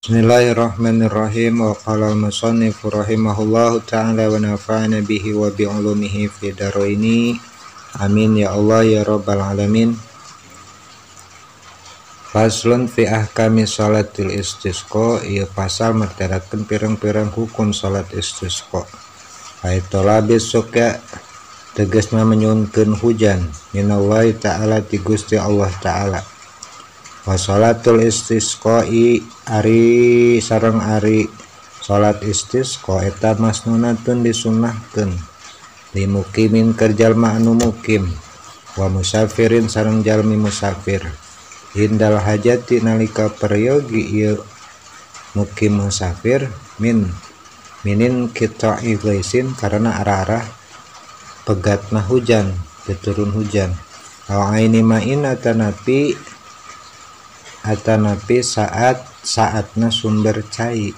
Bismillahirrahmanirrahim. Wa qala al-musannif rahimahullahu ta'ala wa nafa'ana bihi wa bi'ulumihi fi dharaini. Amin ya Allah ya rabbal alamin. Faslun fi ahkami salatil istisqa. Ieu pasal merterakeun pirang-pirang hukum salat istisqa. Ai tolabi suka tegasna menyuhunkeun hujan minallahi ta'ala ti Gusti Allah ta'ala. Wa salatul istisqa'i ari sareng ari salat istisqa eta masnunatun disunnahkeun limukimin keur jalma anu mukim wa musafirin sareng jalmi musafir indal hajati nalika peryogi ieu mukim musafir minin qita'i ghaisin karena arah-arah pegatna hujan turun hujan aw aini ma'in atanapi saat-saatna sumber cai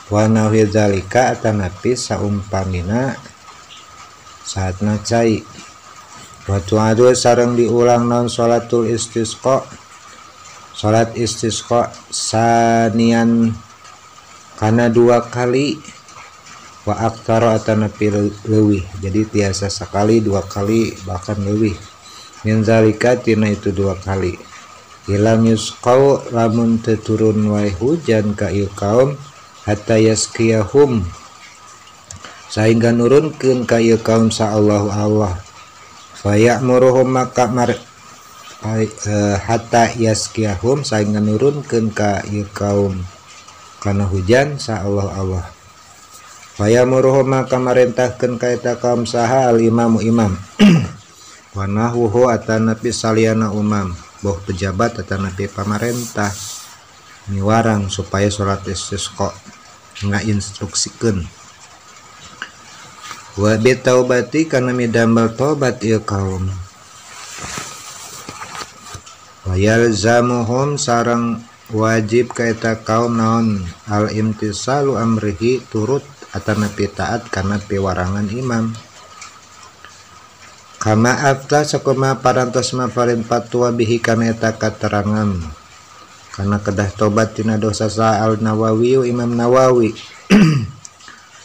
wa nahwi zalika atanapi saumpamina saatna cai wa tu'adu sareng diulang naon salatul istisqa salat istisqa sanian kana dua kali wa aktsara atanapi leuwih, jadi tiasa sekali dua kali bahkan leuwih min zalika tina itu dua kali. Ilam yusqau lamun teu turun wae hujan ka ieu kaum hatta yaskiyahum sehingga nurunkeun ka ieu kaum sa Allahu Allah faya'muruhum maka hatta yaskiyahum sehingga nurunkeun ka ieu kaum kana hujan sa Allah Allah faya'muruhum maka marentahkeun ka eta kaum saha al imamu imam wa nahwuhu atanapi saliyana umam boh pejabat atanapi pamarentah miwarang supaya salat istisqa ngainstruksikeun wa bitaubati kana midamel tobat ieu kaum wa yalzamuhum sareng wajib ka eta kaum naon al imtisalu amrihi turut atanapi taat kana piwarangan imam kama afta sakuma parantos maparin fatwa bihi kana eta katerangan kana kedah tobat tina dosa sa al Nawawi Imam Nawawi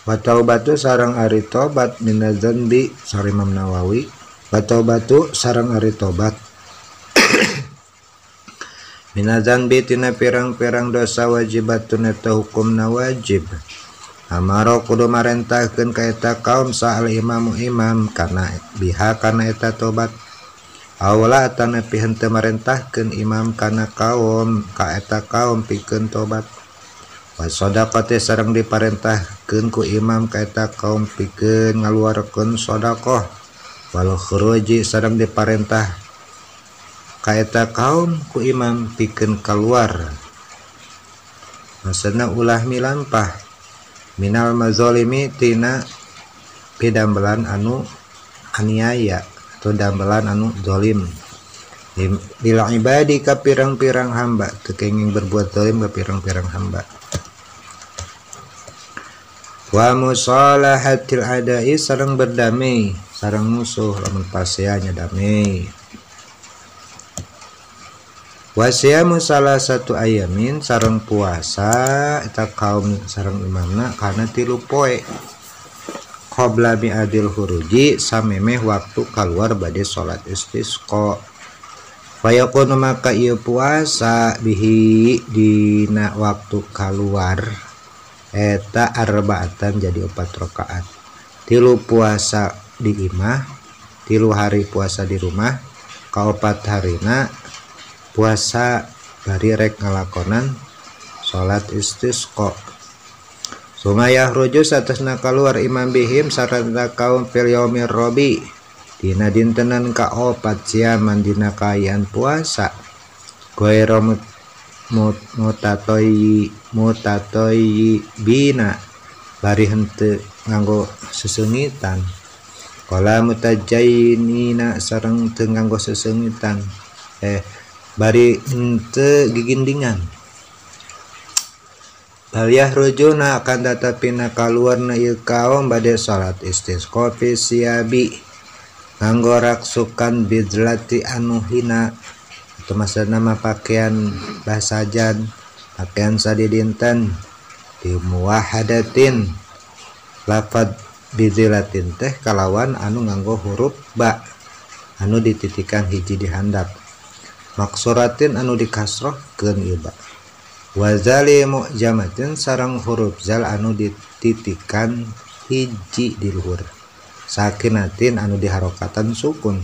wa taubatu sareng ari tobat minaz dzanbi sareng Imam Nawawi wa taubatu sareng ari tobat minaz dzanbi tina pirang-pirang dosa wajibatun eta hukumna wajib amaro kudu marentahkeun ka eta kaum sahal imamu imam kana biha kana eta tobat awala atanapi henteu marentahkeun imam kana kaum ka eta kaum pikeun tobat wa shadaqati sareng diparentahkeun ku imam ka eta kaum pikeun ngaluarkeun sedekah wal khuruji sareng diparentah ka eta kaum ku imam pikeun kaluar maksudna ulah milampah minal mazolimi tina pidambelan anu aniaya atau dambelan anu zolim lil ibadi ka pirang-pirang hamba teu kenging berbuat zolim ka pirang-pirang hamba wa musalahatil adai sareng berdamai sareng musuh lamun paseanya damai wasiyamu salah satu ayamin sareng puasa eta kaum sareng imamna kana tilu poe qabla mi'adil huruji samemeh waktu keluar bade salat istisqa fayakunu maka ieu puasa bihi dina waktu keluar eta arbaatan jadi 4 rakaat tilu puasa di imah tilu hari puasa di rumah kaopat harina puasa bari rek ngalakonan salat istisqa sumayah ruju satasna kaluar imam bihim sarta kaum fil yaumir rabi dina dintenan kaopat siaman dina kaayaan puasa ghairu mutatoi bina bari henteu nganggo sesengitan qala mutajainina sareng teu nganggo sesengitan bari henteu gigindingan bal yahrujuna akan tatapina kaluarna ieu kaum bade salat istisqa fi siabi nganggo raksukan bidlati anu hina atau maksudna mah pakaian basajan pakaian sadidinten di muwahadatin lafad bizilatin teh kalawan anu nganggo huruf ba anu dititikan hiji di handap maksuratin anu dikasrohkeun ieu ba wazali mu'jamatin sareng huruf zal anu dititikan hiji di luhur sakinatin anu diharokatan sukun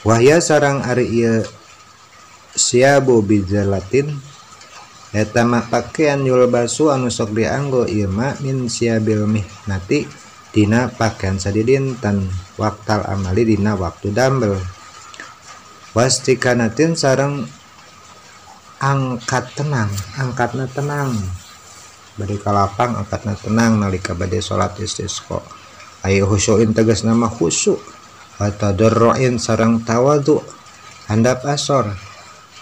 wahya sareng ari ieu siabu bizalatin eta mah pakaian yulbasu anu sok dianggo ieu mah min siabil mihnati dina pakaian sadidinten waktal amali dina waktu damel wastikanatin sareng angkat tenang, angkatna tenang bade kalapang angkatna tenang nalika bade salat istisqa ayo khusyuin tegasna mah khusyuk wa tadarruin sareng tawadhu handap asor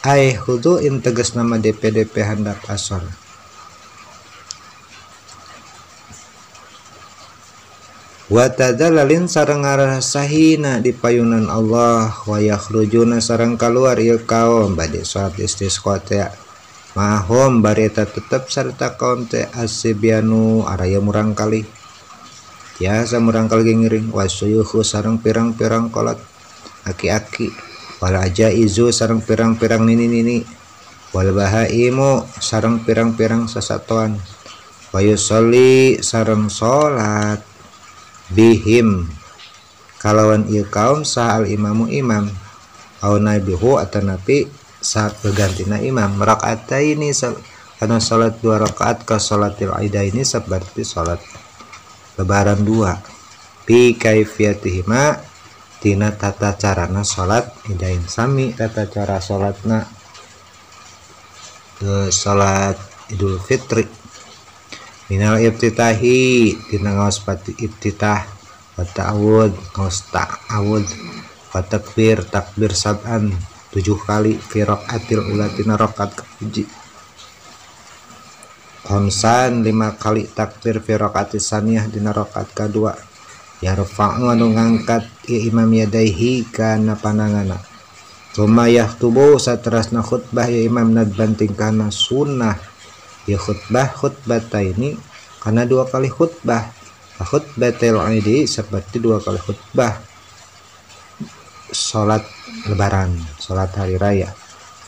ay khudu'in tegas nama DPDP handap asor wa tadallalin sareng ngarasahina di payunan Allah wa yakhrujuna sareng kaluar ieu kaum bade salat istisqa teh mahum bari eta tetep sarta kaum teh asibyanu araya murang kali tiasa murang kali ngiring wasuyuhu sareng pirang-pirang kolot aki-aki wal ajaizu sareng pirang-pirang nini-nini wal bahaimu sareng pirang-pirang sasatoan wa yusolli sareng salat bihim kalawan ieu kaum saha al imamu imam au naibihu atanapi saat bergantina imam rakaataini kana salat dua rakaat ka salatil aidaini seperti salat lebaran dua bi kaifiyatihima tina tata carana salat idain sami tata cara salatna salat Idul Fitri minal iftitahi tina ngaos pati iftitah wa ta'awud ngaos ta'awud wa takbir takbir sab'an 7 kali fi rakaatil ula tina rakaat kahiji khamsan 5 kali takbir fi rakaatis saniyah dina rakaat kadua yarfa'u anu ngangkat ya imam yadaihi kana panangana tsumma yahtubu saterasna khutbah ya imam nadban tingkahna sunnah ya khutbah khutbataini kana dua kali khutbah khutbatil aidi seperti dua kali khutbah salat lebaran salat hari raya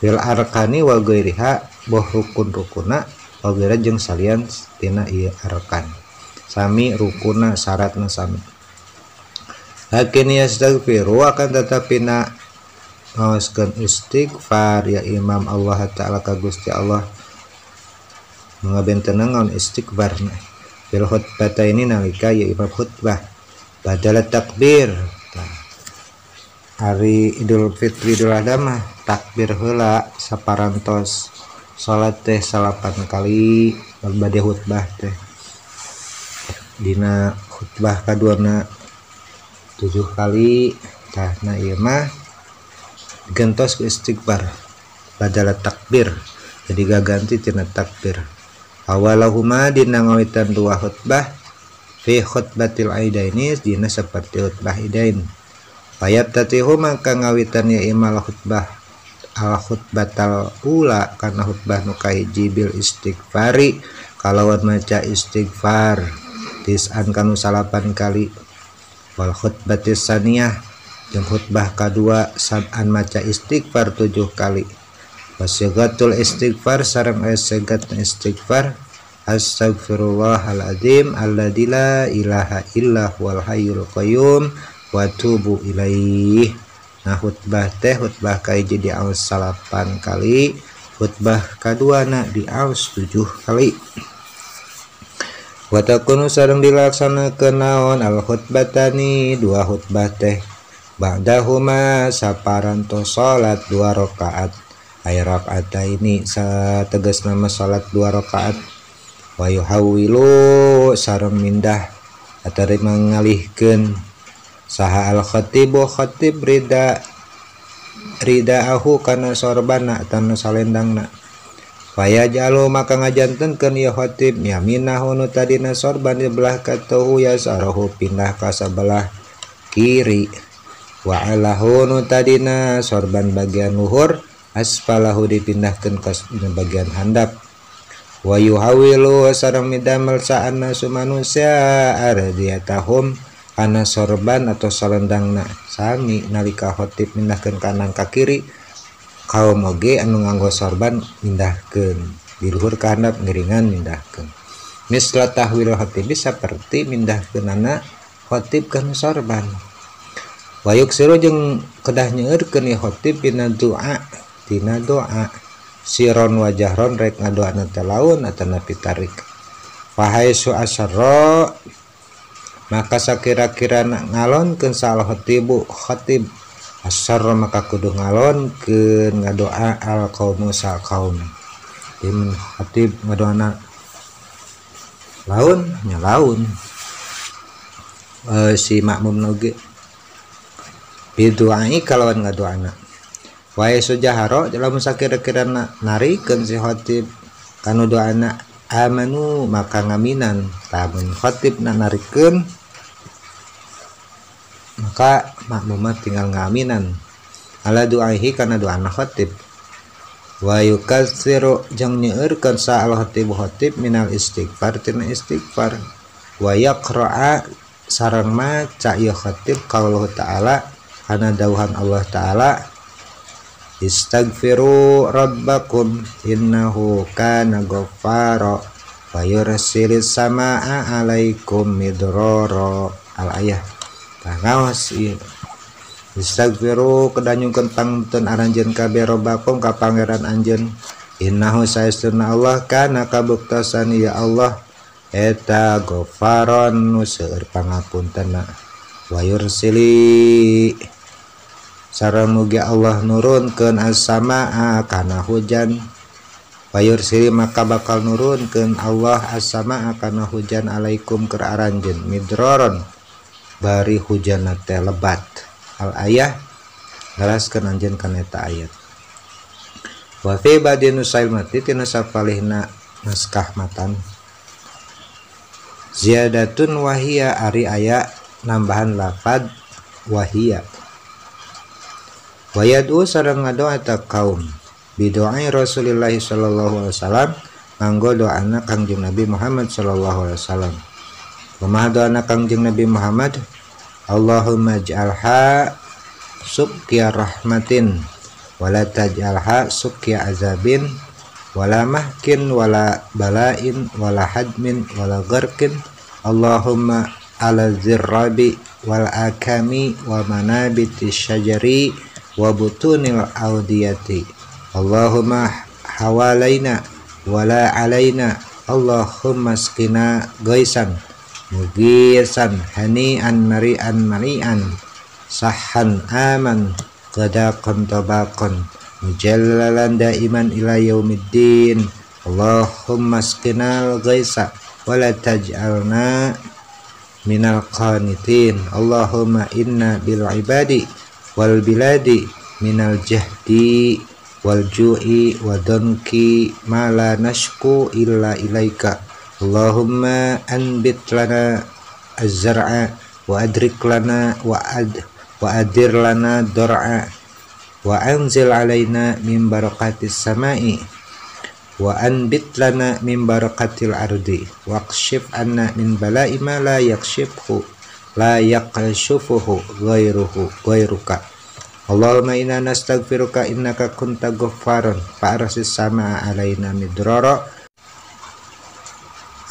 fil arkani wa ghairiha boh rukun-rukuna wa ghaira jeung salian tina ieu arkan sami rukuna syaratna sami lakin yastaghfiru akan tetapi na ngaoskeun istighfar ya imam Allah ta'ala ka Gusti Allah mangabenten naon istighfarna fil khutbataini nalika ya imam khutbah badala takbir. Hari Idul Fitri Idul Adha mah takbir heula saparantos salat teh 8 kali bade khutbah teh dina khutbah kaduana 7 kali tah na ieu mah gentos ku istighfar badala takbir jadi gaganti tina takbir awalahuma dina ngawitan dua khutbah fi khutbatil aidaini dina saperti khutbah idain fayab tatihu maka ngawitan ya imal khutbah al khutbatal ula kana khutbah nu kahiji bil istighfari kalawan maca istighfar tis'an kanu 8 kali wal khutbatis saniyah jeung khutbah kadua sab'an maca istighfar 7 kali wasigatul istighfar sareng aya sigatna istighfar astagfirullahaladzim alladzi la ilaha illa huwal hayyul qayyum wa tubu ilaih. Nah khutbah teh khutbah kahiji diaos 8 kali khutbah kaduana diaos 7 kali wa takunu sareng dilaksanakeun naon al khutbatani dua khutbah teh ba'dahuma saparantos salat 2 rakaat ay rakaataini sategasna mah salat 2 rakaat wa yuhawwilu sareng mindah atawa mengalihkeun saha al khatibu khatib rida ridaahu kana sorbana tanu salendangna fayajalu maka ngajantenkeun ieu khatib yaminahu nu tadina sorban di belah katuhu yasarahu pindah ka sabelah kiri wa alahu nu tadina sorban bagian luhur Asfalahu dipindahkeun ka bagian handap. Wa yuhawilu sareng midamel sa'anna manusia ardiyatahum kana sorban atau salendangna sami nalika khotib mindahkeun kanan ka kiri kaum oge anu nganggo sorban mindahkeun di luhur ka handap ngiringan mindahkeun. Misla tahwil khotib saperti mindahkeunana khotib kana sorban. Wa yuksiru jeung kedah nyeueurkeun ieu khotib dina doa tina doa siron wajahron rek ngadoana teh laun atanapi tarik. Fahaisu asarra maka sakira-kira ngalonkeun salah khatibu khatib asarra maka kudu ngalonkeun ngadoa al qaumu sa kaum. Ieu khatib ngadoana laun nya laun si makmum oge biduai kalawan ngadoana. Wae sujaharo lamun sakira-kira narikeun si khatib kanu doana amanu maka ngaminan. Lamun khatib narikeun maka makmum tinggal ngaminan ala duaihi kana doana khatib. Wa yukatsiru jeung nyeueurkeun sa al khatib khatib minal istighfar tina istighfar. Wa yaqra'a sareng maca ieu khatib qauluhu ta'ala kana dawuhan Allah ta'ala istaghfiru rabbakum innahu kana ghaffara wa yursilis samaa alaikum midrara. Al ayah. Tah ngaos ieu. Istaghfiru kedanyungkeun pangpunten aranjeun kabeh rabbakum ka pangeran anjeun innahu saestuna Allah kana kabuktosan ya Allah eta ghaffaron nu seueur pangapuntenna. Wa yursili sareng mugi Allah nurunkeun as-samaa kana hujan. Wayursili maka bakal nurunkeun Allah as-samaa kana hujan alaikum keur aranjeun midroron bari hujanna teh lebat. Al ayah ngalaskeun anjeun kana eta ayat. Wa fi ba'di nusailmati tina sapalihna naskah matan ziyadatun wahia ari aya nambahan lafad wahia. Wa yad'u sareng ngadoa ta kaum bidoai Rasulillah sallallahu alaihi wasallam nganggo doana Kangjeng Nabi Muhammad sallallahu alaihi wasallam. Kumaha doana Kangjeng Nabi Muhammad? Allahumma ij'alha suqya rahmatin wala taj'alha suqya azabin wala mahkin wala bala'in wala hadmin wala gharqin. Allahumma ala zirrabi wal akami wa manabiti syajari wa butunil audiyati. Allahumma hawalaina wala alaina. Allahumma asqina ghaisan mugisan hani'an mari'an mari'an sahhan aman qadaqan tabaqan mujallalan daiman ila yaumiddin. Allahumma asqinal ghaisa wala taj'alna minal qanitin. Allahumma inna bil ibadi wal biladi minal jahdi wal ju'i wa danki ma la nashku illa ilaika. Allahumma anbit lana az-zar'a wa adrik lana wa adir lana dar'a wa anzil alaina min barakatis sama'i wa anbit lana min barakatil ardi waqshif anna min bala'i ma la yakshifhu la yaqshufuhu ghairuhu ghairuka. Allahumma inna nastaghfiruka innaka kunta ghaffaran fa'arsis samaa alaina midrara.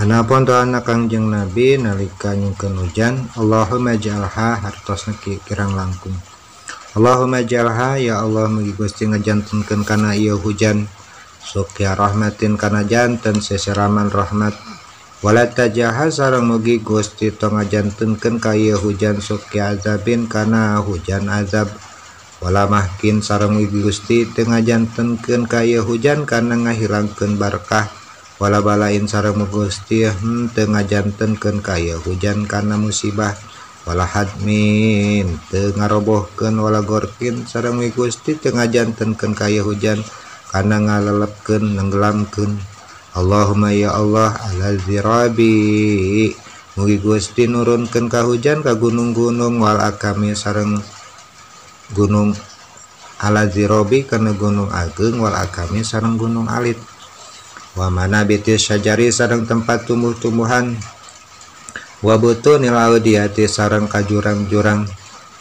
Anapun doana Kangjeng Nabi nalika nyungkeun hujan, Allahumma ij'alha hartosna kirang langkung. Allahumma ij'alha ya Allah mugi Gusti ngajantenkeun kana ieu hujan suqya rahmatin kana janten seseraman rahmat. Wala tajaha sareng mugi Gusti tong ngajantenkeun ka ieu hujan suqya azabin kana hujan azab. Wala mahkin sareng mugi Gusti teu ngajantenkeun ka ieu hujan kana ngahilangkeun barkah. Wala balain sareng mugi Gusti teu ngajantenkeun ka ieu hujan kana musibah. Wala hadmin teu ngarobohkeun wala gorkin sareng mugi Gusti teu ngajantenkeun ka ieu hujan kana ngalelepkeun nenggelamkeun. Allahumma ya Allah ala zirabi mugi Gusti nurunkeun ka hujan ka gunung-gunung wal akami sareng gunung Ala zirobi kana gunung ageung wal akami sareng gunung alit wa manabiti syajari sareng tempat tumbuh-tumbuhan wa butunil audiyati sareng kajurang-jurang.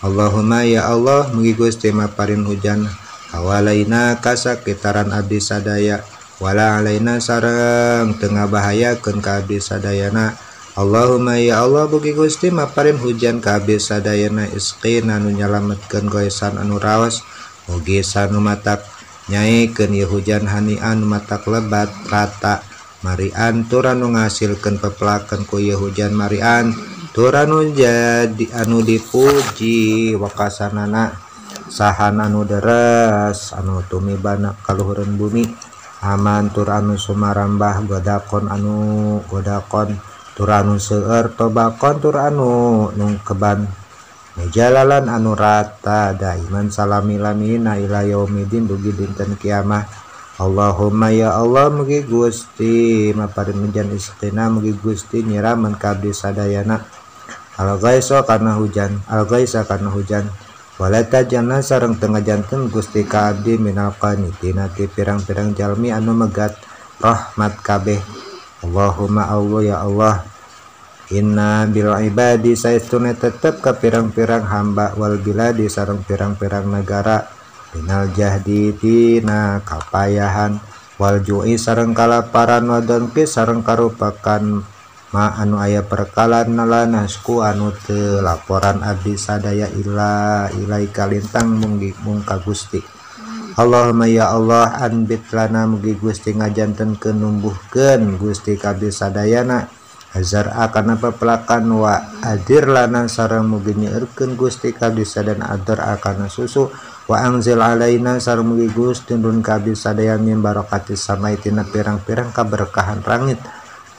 Allahumma ya Allah mugi Gusti maparin hujan hawalaina kasakitaran abdi sadaya wala alaina sareng teu ngabahayakeun ka abdi sadayana. Allahumma ya Allah mugi Gusti maparin hujan ka abdi sadayana isqina nu nyalametkeun goesan anu raos mugi sanu matak nyaekeun ieu hujan hanian matak lebat rata marian tur anu ngasilkeun pepelakeun ku ieu hujan marian tur anu jadi anu dipuji wakasanana sahan anu deres anu tumibana kaluhureun bumi aman tur anu sumarambah godakon anu godakon tur anu seueur tobakon tur anu nungkeban jalalan anu rata daiman salami-lamina ila yaumidin dugi dinten kiamah. Allahumma ya Allah mugi Gusti maparin hujan isqina mugi Gusti nyiraman ka abdi sadayana al-ghaisa kana hujan al-ghaisa kana hujan wala tajana sareng teu ngajanten Gusti ka abdi minal qanitina ti pirang-pirang jalmi anu megat rahmat kabeh. Allahumma Allah ya Allah inna bil ibadi saestuna tetep ka pirang-pirang hamba wal biladi sareng pirang-pirang negara minal jahdi tina kapayahan wal ju'i sareng kalaparan wadonki sareng karupakan ma anu aya perkalan nalanasku anu teu laporan abdi sadaya illa ilaika lintang mung ka Gusti. Allahumma ya Allah anbit lana mugi Gusti ngajantenkeun numbuhkeun Gusti ka abdi sadayana azar'a kana pepelakan wa adir lana sareng mugi nyeurkeun Gusti ka abdi sadayana adar kana susu wa anzil alaina sareng mugi Gusti nurun ka abdi sadayana min barakati samai tina pirang-pirang kaberkahan langit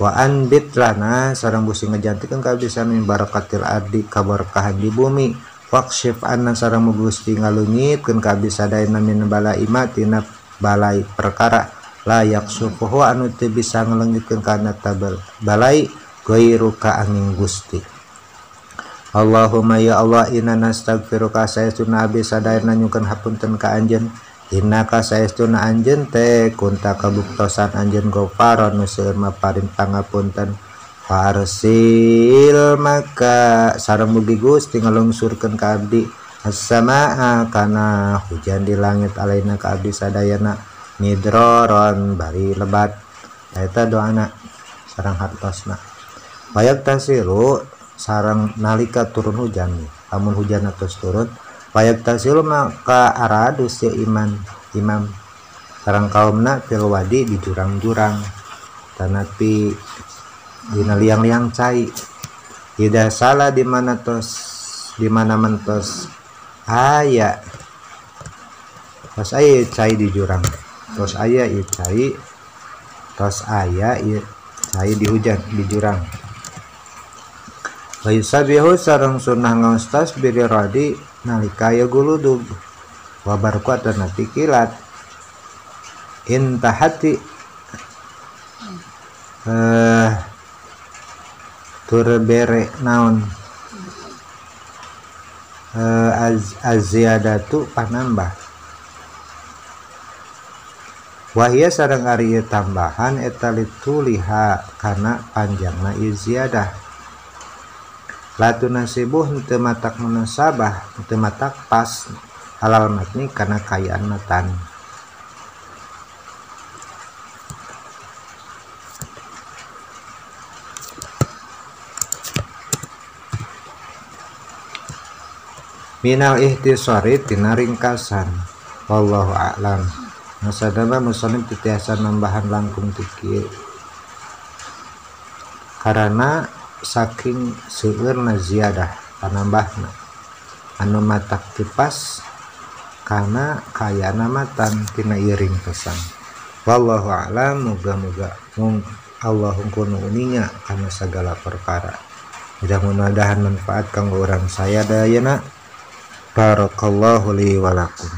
wa anbit lana sareng Gusti ngajantikeun ka abdi sadayana min barakatil ardi kaberkahan di bumi waqshif anna sareng mugi Gusti ngalungitkeun ka abdi sadayana min balai ma tina balai perkara layak sufuhu anu teu bisa ngalengitkeun kana tabel balai gairuka angin Gusti. Allahumma ya Allah inna nastaghfiruka saestuna abdi sadayana nyungkeun hapunten ka anjeun innaka saestuna anjeun teh kunta kabuktosan anjeun ghafaron nu seueur maparin pangapunten fa arsil maka sareng mugi Gusti ngalungsurkeun ka abdi as-samaa kana hujan di langit alaina ka abdi sadayana midroron bari lebat. Eta doana sareng hartosna wayak tasilu sareng nalika turun hujan lamun hujan atos turun wayak tasilu maka aradus ya iman imam sareng kaumna fil wadi di jurang-jurang tanapi dina liang-liang cai tidak salah di mana tos di mana mentos aya tos aya cai di jurang tos aya ieu cai tos aya ieu cai di hujan di jurang. Wa yusabihu sareng sunnah ngaos tasbih radi nalika aya guludug wa barqatan kilat intahati tur bere naon aziyadatu panambah wahia sareng ari tambahan eta lituliha kana panjangna ieu ziyadah latu nasibuh henteu matak munasabah henteu matak pas halal matni kana kayaan matan. Minal ihtisari tina ringkasan wallahu a'lam. Nasadama muslim titiasa nambahan langkung ti karena saking seueurna ziyadah panambahna anu matak teu pas kana kayana matan tina ieu ringkesan. Wallahu a'lam, muga-muga mung Allah hungkul uninga kana sagala perkara. Mudah-mudahan manfaat kanggo urang sadayana. Barakallahu li wa lakum.